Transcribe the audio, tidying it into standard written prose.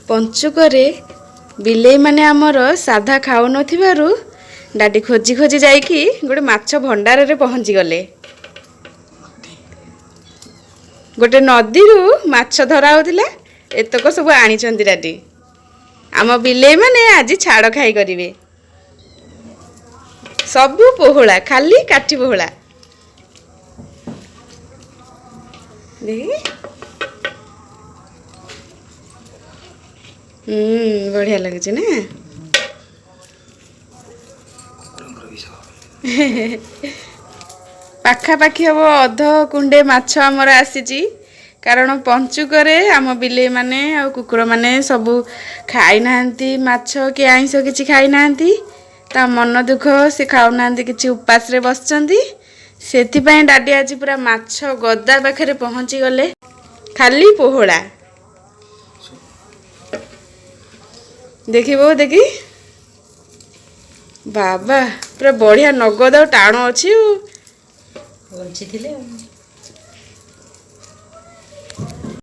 ପଞ୍ଚୁକରେ ବିଲେଇମାନେ ଆମର ସାଧା ଖାଉନଥିବାରୁ ଡାଡି ଖୋଜି ଖୋଜି ଯାଇକି ଗୋଟେ ମାଛ ଭଣ୍ଡାରରେ ପହଞ୍ଚିଗଲେ। ଗୋଟେ ନଦୀରୁ ମାଛ ଧରା ହେଉଥିଲା, ଏତକ ସବୁ ଆଣିଛନ୍ତି ଡାଡି। ଆମ ବିଲେଇମାନେ ଆଜି ଛାଡ଼ ଖାଇ କରିବେ। ସବୁ ପୋହଳା, ଖାଲି କାଠି ପୋହଳା। ଦେଖି, ବଢ଼ିଆ ଲାଗୁଛି ନା? ପାଖାପାଖି ହବ ଅଧ କୁଣ୍ଡେ ମାଛ ଆମର ଆସିଛି, କାରଣ ପଞ୍ଚୁକରେ ଆମ ବିଲେଇମାନେ ଆଉ କୁକୁରମାନେ ସବୁ ଖାଇନାହାନ୍ତି ମାଛ କି ଆଇଁଷ କିଛି ଖାଇନାହାନ୍ତି। ତା ମନ ଦୁଃଖ, ସେ ଖାଉନାହାନ୍ତି କିଛି, ଉପାସରେ ବସିଛନ୍ତି। ସେଥିପାଇଁ ଡାଡି ଆଜି ପୁରା ମାଛ ଗଦା ପାଖରେ ପହଞ୍ଚିଗଲେ। ଖାଲି ପୋହଳା ଦେଖିବ। ଦେଖି ବାବା, ପୁରା ବଢ଼ିଆ ନଗଦ ଆଉ ଟାଣ ଅଛି। ଆଉ ବଞ୍ଚିଥିଲେ।